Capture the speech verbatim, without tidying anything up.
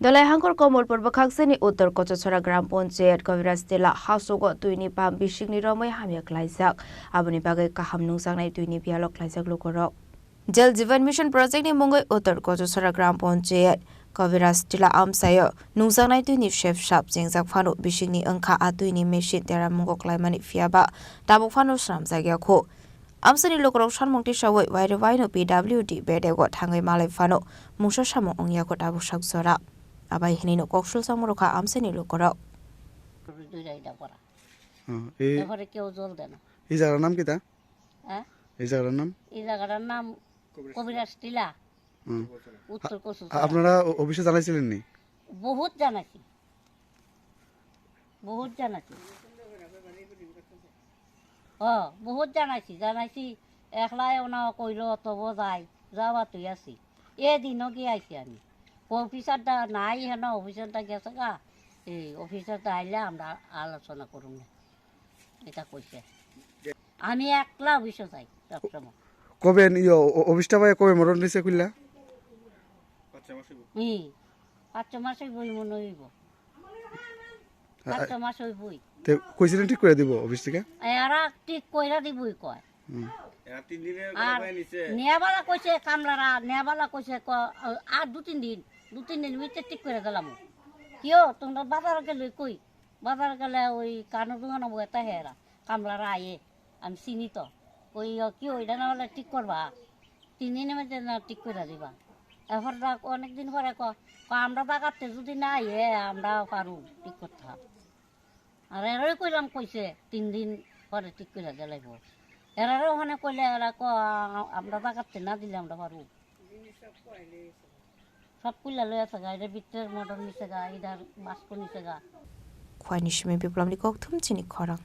Dholai hangkor Komolpur bwkhaksani Uttor Kochasora Gram Panchayat Kaviraj Tila hasogo twini pump bisingni romwi hamya klaijak. Aboni bagwi kaham nungjaknai twini biyalo klaijak lukurok. Jal Jeevan Mission Project ni mungwi Uttor Kochasora Gram Panchayat Kaviraj Tila amchaio nungjaknai twini sep sap chengjak phano bisingni wngkha a twini machine tera mungo klaimani, phiyaba tabuk phano swnamjakya khu. Amsani lukurok sanmung tisawi wairwi waino P W D bedego thangwi malai phano mungsa samung wngya kho tabuk sak jora. Abai hinino koksul chongmorokha amsani lukurok. দুই রাইডা করা। হুম, এই তারপরে কেউ জল দেয় না। এই জায়গার নাম কিতা? হ্যাঁ? এই জায়গার নাম? এই জায়গাটার নাম কবিরাজ টিলা। হুম। উত্তর কচু। আ-, আপনারা অ-, অফিসে জানাইছিলেন নি? বহুত জানাইছি। বহুত জানাইছি। ও, বহুত জানাইছি, জানাইছি। একলাই ওনা কইলো, তবু যাই, যাওয়া তুই আছি। এদিনও গিয়ে আইছি আমি। অফিসারটা নাই, হেন অফিসারটা গেছে গা। এই অফিসারটা আইলে আমরা আলোচনা করুম না। এটা কইছে। আমি একলা অফিসে যাই সবসময়। কবে ইয়ো, অ-, অফিসটা ভাই কবে মোড় নিচে খুললা? হুম। পাঁচ ছ মাস হইবই মনে হইব। আ-, আ-, পাঁচ ছ মাস হইবই। তে কইছিলেন ঠিক করে দিব অফিস থেকে? এরা ঠিক কইরা দিবই কয়। হুম। এরা তিন দিনের আর কথা কয়ে নিছে। নেয়াবালা কইছে কামলারা, নেয়াবালা কইছে ক-, আর দু তিন দিন, দু তিন দিন ভিতরে ঠিক করে দিলাম। কিও, তোমরা বাজারে গেলে কই? বাজারে গেলে ওই কানো দোকানে বইতে হেরা, কামলারা আয়ে। আমি চিনি তো। ওই, ও, কি ওইটা না হলে ঠিক করবা? তিন দিনের মধ্যে না ঠিক করে দিবা। এরপর দেখ, অনেকদিন পরে ক-, ক-, আমরা জাগাতে যদি না আইয়ে, আমরা পারু ঠিক করতে হবে। আর এরাই কইলাম কইছে, তিন দিন পরে ঠিক করে দিলাইব। এরারে ওখানে কইলে এরা ক-, আ-, আমরা জাগাতে না দিলে আমরা পারু। সব কইলা লই আছে গা, এটা ভিতরের মোটর নিছে গা, এটার বাস্ক নিছে গা। Khwai ni simi Biplab ni kokthum chini khorang.